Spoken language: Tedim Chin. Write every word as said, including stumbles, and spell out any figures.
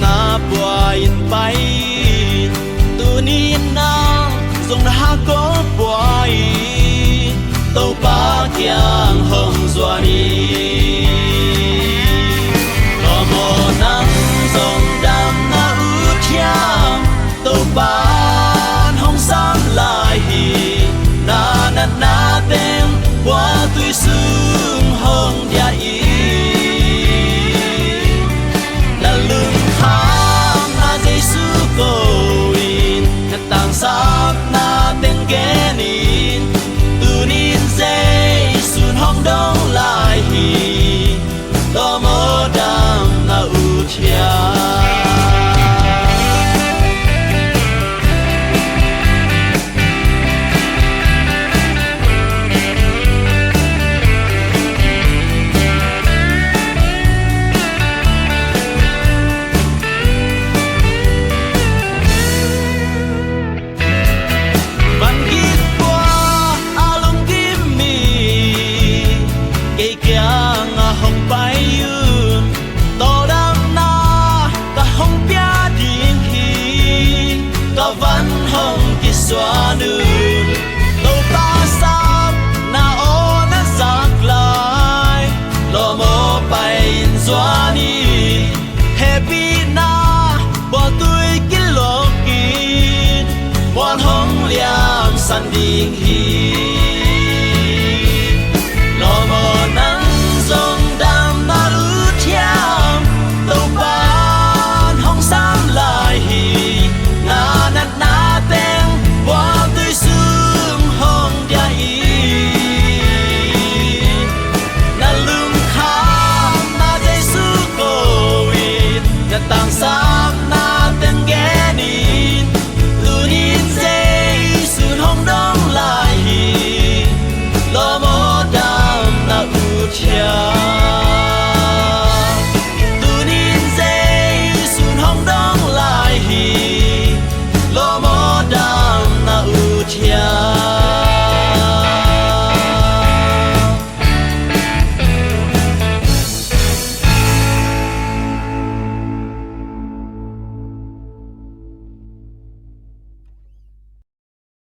na pua in pai in, tuni in nang zong na hakkol pua in, Topa kiang hong zuan in. Lawm aw, nang zong damna ut hiam? Topa'n hong sam lai hi. Na natna teng buaitui sung hong dia in, na lungkhamna Jesu ko in, na tangsapna teng gen in, tuni in Jesu'n hong dong lai hi. Lawm aw, damna ut hiam? Van gik pua a lunggim mi kei kiangah hong pai un, tawldamna ka hong pia ding hi. Ka van hong kisuan un, Topa sapna aw na zak lai. Lawm aw, pai in zuan in, hehpihna buaitui kilawk in, mual hong liamsan ding hi. Lawm aw, nang zong damna ut hiam? Topa'n hong sam lai hi. Na natna teng buaitui sung hong dia in, na lungkhamna Jesu ko in, na tangsapna teng gen in,